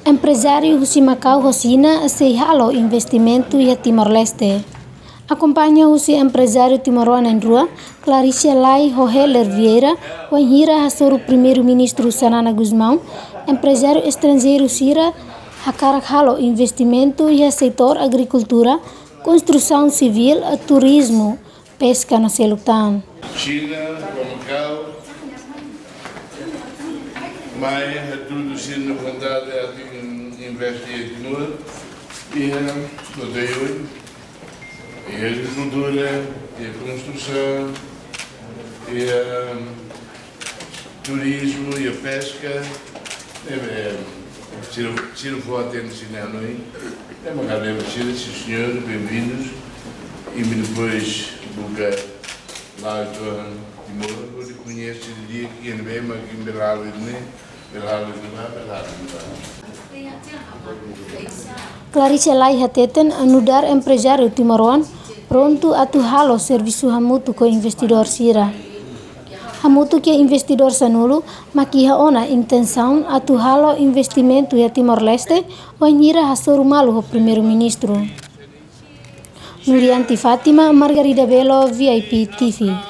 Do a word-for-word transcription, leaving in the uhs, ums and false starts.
Emprezáriu husi Makau ho Xina sei halo investimentu iha Timor-Leste. Akompaña husi emprezáriu timoroan na'in-rua, Claricia Lai ho Heller Vieira, wainhira hasoru Primeiru-Ministru Xanana Gusmão, emprezáriu estranjeiru sira hakarak halo investimentu iha setór agrikultura, konstrusaun sivíl, turizmu, peska no seluk tan. Xina, Makau, mai hatudu sira-nia vontade atu investe iha Timor, iha, no dayoi, iha agrikultura, iha konstrusaun, iha turizmu, iha peska, ne'ebé, sira, sira fó atensaun sira-nia hanoin, ne'e mak ha'u dehan ba sira, sim senhor, bem-vindos, i imi depois buka la'o to'o Timor, hodi koñese di'ak iha ne'ebé mak imi bele halo ne'e, bele halo ne'ebá, bele halo ne'ebá. Claricia Lai hateten, nu'udar emprezáriu timoroan prontu atu halo servisu hamutuk ho investidór sira. Hamutuk ho investidór sanulu, mak iha ona intensaun atu halo investimentu iha Timor-Leste, wainhira hasoru malu ho Primeiru-Ministru. Nurianti Fátima, Margarida Belo, V I P T V.